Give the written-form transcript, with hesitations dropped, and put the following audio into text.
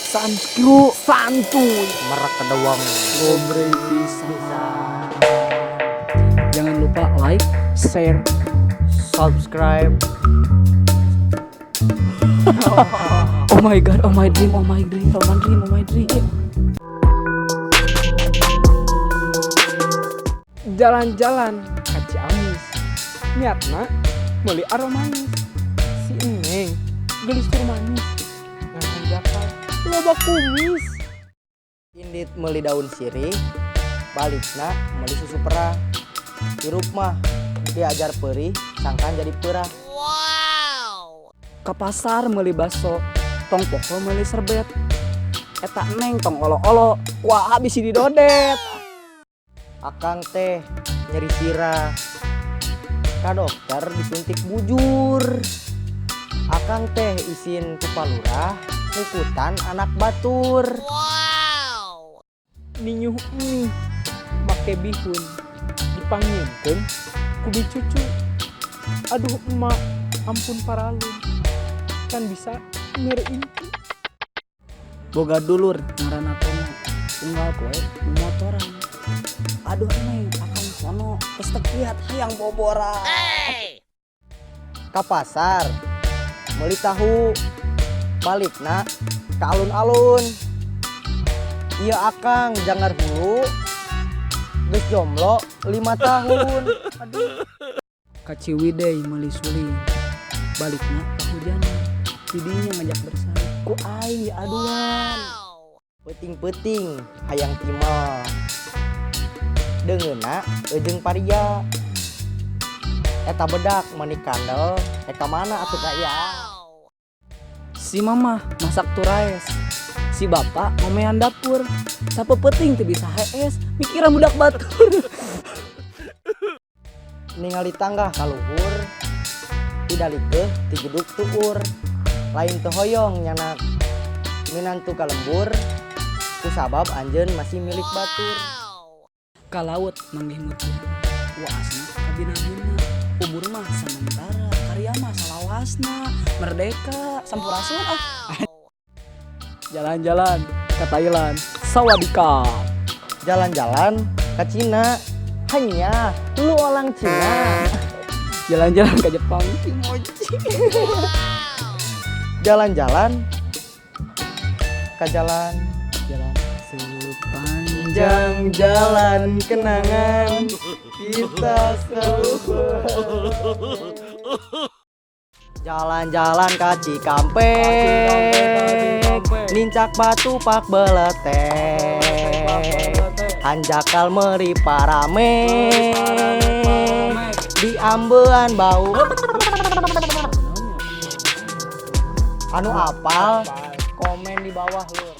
Sanskru santuy. Merek kedewang. Gobre pisan. Jangan lupa like, share, subscribe. Oh my god, oh my dream, oh my dream, oh my dream, oh my dream. Jalan-jalan ka Ciamis. Niatna meuli aromanis. Si Neng geulis tur manis. Ngan hanjakal loba kumis. Indit meuli daun sirih, balikna meuli susu perah. Hirup mah diajar perih, sangkan jadi perah. Ka pasar meuli baso, tong poho meuli serbet. Eta Neng tong olo-olo, wah bisi didodet. Akang teh nyeri sirah, ka dokter disuntik bujur. Akang teh isin ku palurah, ngukutan anak batur. Ninyuh mie make bihun dipanggilkeun ku bi cucu. Aduh emak, ampun paralun, kan bisa mere inti. Boga dulur ngaranna Tono, unggal poe motoran. Aduh Neng, akang sono geus teu kiat hayang boboran. Ka pasar meuli tahu, balikna ka alun-alun. Ieu akang jangar hulu, geus jomblo 5 tahun. Aduh. Ka Ciwidey meuli suling, balikna kahujanan. Tidinya ngajak bersaing, ku aing diaduan. Peuting-peuting hayang timel, deungeunna eujeung paria. Eta bedak meuni kandel, ka mana atuh ka ieu? Si mama masak turaes, si bapak ngomean dapur. Sapeupeting teu bisa hees, mikiran budak batur. Ningali tangga ka luhur, tidalikeun ti jedug tuur. Lain teu hoyong nyanak minantu ka lembur, kusabab anjeun masih milik batur. Ka laut manggih mutiara, waasna kabina-bina. Umur mah samentara, karya mah salawasna. Merdeka, sampurasun ah. Jalan-jalan ke Thailand, sawadika. Jalan-jalan ke Cina, hanya lu orang Cina. Jalan-jalan ke Jepang, kimochi. Jalan-jalan ke jalan Jalan sepanjang sepanjang jalan kenangan kita selalu. Jalan-jalan ke Cikampek, nincak batu pak beletek, hanjakal meri parame, di ambean bau. Anu apal komen di bawah lur.